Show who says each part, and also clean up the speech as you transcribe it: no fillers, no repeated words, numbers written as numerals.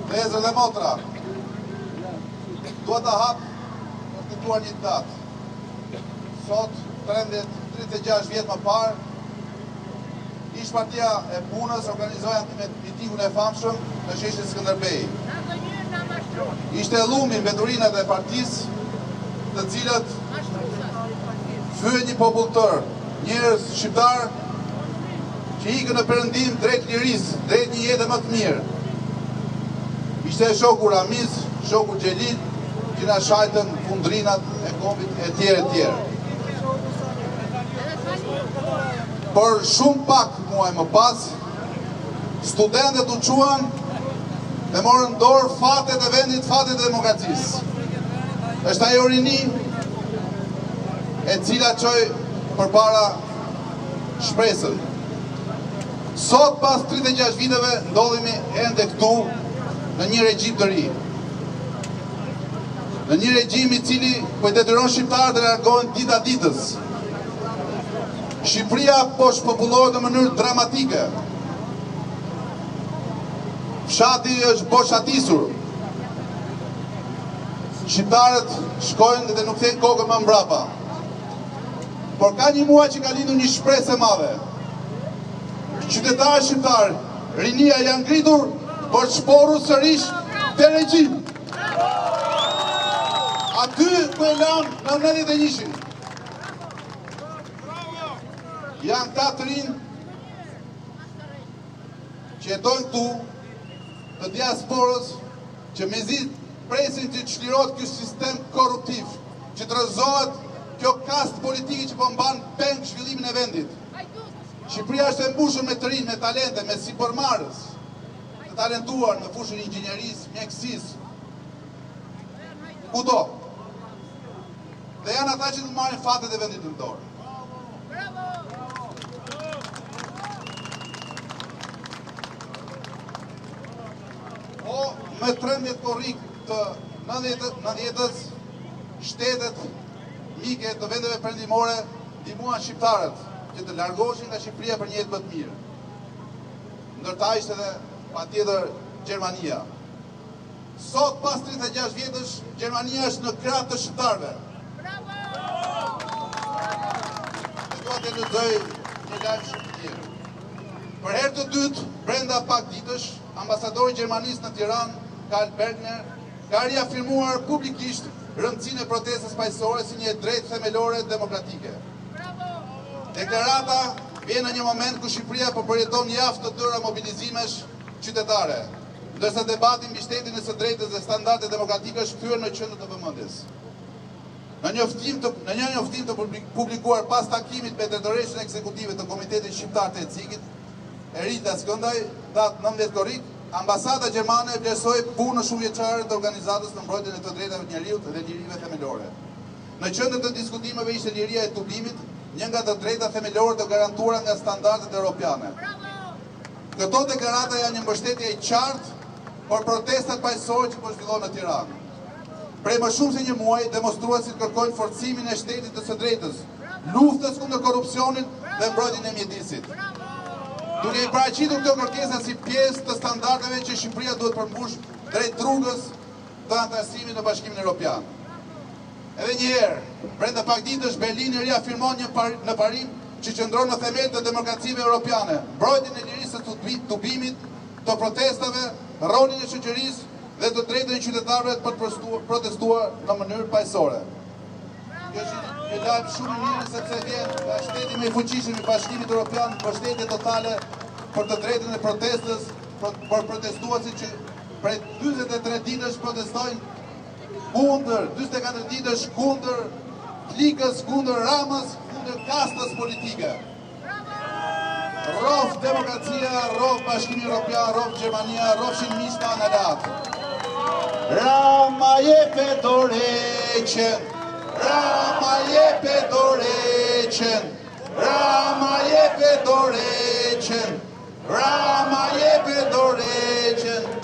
Speaker 1: Vëllezër dhe motra, dua ta hap për të kujtuar një datë. Sot, 13, 36 vjet më parë, ish partia e punës organizoi antimitingun e famshëm në sheshin Skënderbej. Ishte llumi, mbeturinat e partisë, të cilët fyen një popull të tërë, njerëz shqiptarë që ikën në perëndim drejt lirisë, drejt një jete më të mirë. Ishte shoku Ramiz, shoku Xhelil, që na shajtën fundrinat e kombit e tjerë e tjerë. Por shumë pak muaj më pas, studentët u çuan dhe morën në dorë fatet e vendit, fatet e demokracisë. Është ajo rini e cila çoi përpara shpresën. Sot pas 36 viteve ndodhemi ende këtu në një regjim të ri. Në një regjim i cili po i detyron shqiptarët të largohen dita ditës. Shqipëria po shpopullohet në mënyrë dramatike. Fshati është boshatisur. Shqiptarët shkojnë dhe nuk kthejnë kokën më mbrapa. Por ka një muaj që ka lindur një shpresë e madhe. Qytetarët shqiptarë, rinia janë ngritur për të shporrur sërish këtë regjim. Aty ku e lamë në 91-shin. Janë këta të rinj që jetojnë këtu të diasporës që mezi presin që të çlirohet ky sistem korruptiv, që të rrëzohet kjo kastë politike që po mban peng zhvillimin e vendit. Shqipëria është e mbushur me të rinj, me talente, me sipërmarrës të talentuar në fushën e inxhinierisë, mjekësisë, kudo. Dhe janë ata që do të marrin fatet e vendit në dorë. Po me 13 korrik të 90-ës, shtetet mike të vendeve perëndimore ndihmuan shqiptarët që të largoheshin nga Shqipëria për një jetë më të mirë. Ndër ta ishte edhe patjetër Gjermania. Sot pas 36 vjetësh, Gjermania është në krah të shqiptarëve. Dhe dua të lexoj një lajm shumë të mirë. Për herë të dytë, brenda pak ditësh, ambasadori i Gjermanisë në Tiranë, Karl Bergner, ka riafirmuar publikisht rëndësinë e protestës paqësore si një e drejtë themelore demokratike. Deklarata vjen në një moment ku Shqipëria po përjeton javë të tëra mobilizimesh qytetare, ndërsa debati mbi shtetin e së drejtës dhe standardet demokratike është kthyer në qendër të vëmendjes. Në njoftim të në një njoftim të publikuar pas takimit me drejtoreshën ekzekutive të Komitetit Shqiptar të Helsinkit, Erilda Skëndaj, datë 19 korrik, ambasada gjermane vlerësoi punën shumëvjeçare të organizatës në mbrojtjen e të drejtave të njeriut dhe lirive themelore. Në qendër të diskutimeve ishte liria e tubimit, një nga të drejtat themelore të garantuara nga standardet europiane. Këto deklarata janë një mbështetje e qartë për protestat paqësore që po zhvillohen në Tiranë. Prej më shumë se një muaji, demonstruesit kërkojnë forcimin e shtetit të së drejtës, luftës kundër korrupsionit dhe mbrojtjen e mjedisit. Duke i paraqitur këto kërkesa si pjesë të standardeve që Shqipëria duhet përmbushë drejt rrugës të anëtarësimit në Bashkimin Evropian. Edhe një herë, brenda pak ditësh Berlini riafirmon një par, në parim që qëndron në themel të demokracive europiane, mbrojtjen e lirisë së tubimit, të protestave, rolin e shoqërisë dhe të drejtën e qytetarëve për të protestuar në mënyrë paqësore. Kjo është një lajm shumë i mirë sepse vjen nga shteti më i fuqishëm i Bashkimit Evropian, mbështetje totale për të drejtën e protestës, për, për protestuesit që prej 43 ditësh protestojnë kundër, 44 ditësh kundër klikës, kundër Ramës, kundër kastës politike. Rroftë demokracia, rroftë Bashkimi Evropian, rroftë Gjermania, rrofshin miqtë tanë aleatë. Rama jepe dorëheqjen, Rama jepe dorëheqjen, Rama jepe dorëheqjen, Rama jepe dorëheqjen.